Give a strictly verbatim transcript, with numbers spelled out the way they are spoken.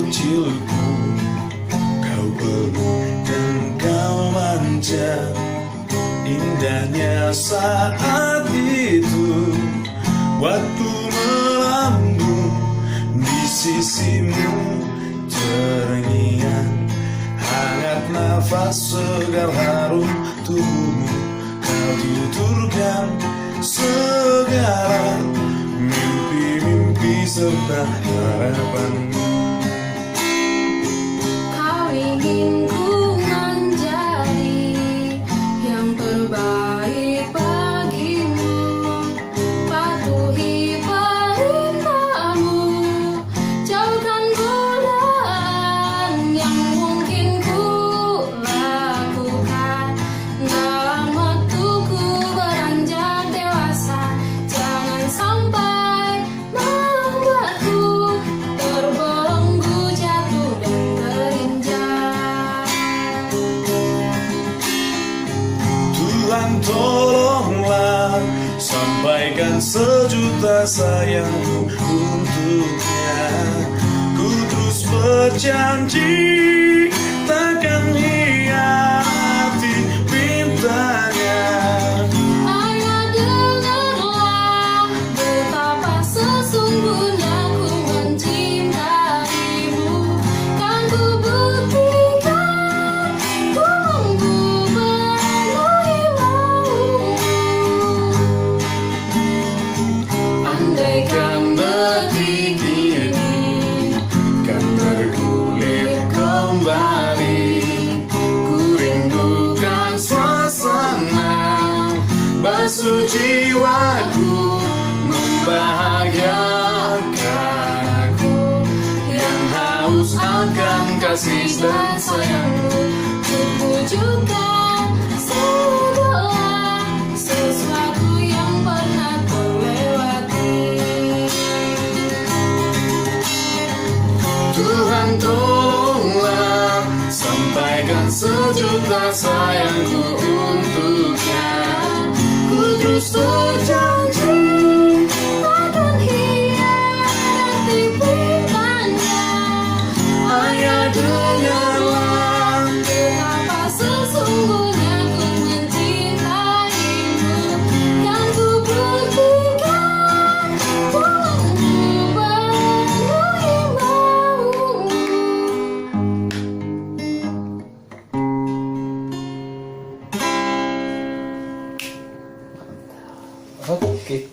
Kecilku, kau peluk dan kau manja. Indahnya saat itu, waktu melambung di sisimu. Terngiang hangat nafas, segar harum tubuhmu. Kau tuturkan segala mimpi-mimpi serta harapanmu. Kau ingin ku menjadi yang terbaik bagimu, patuhi perintahmu, jauhkan godaan yang mungkin ku lakukan. Dalam waktuku beranjak dewasa, jangan sampai membuatku terbelenggu, jatuh dan terinjak. Tuhan, tolonglah sampaikan sejuta sayangku untuknya. Ku terus berjanji takkan hianati pintanya. Ayah, dengarlah betapa sesungguhnya ku mencintaimu. Kan ku buktikan, ku penuhi maumu. Andaikan detik ini kan bergulir kembali, ku rindukan suasana basuh jiwaku, membahagiakan aku yang haus akan kasih dan sayangmu. Ku pujukan segala sesuatu yang pernah terlewati. Tuhan, tolonglah sampaikan sejuta sayangku untuknya. Ku terus berjanji takkan hianati pintanya. Ayah, dengarlah betapa sesungguhnya ku mencintaimu. Kan ku buktikan, ku penuhi maumu. Oke.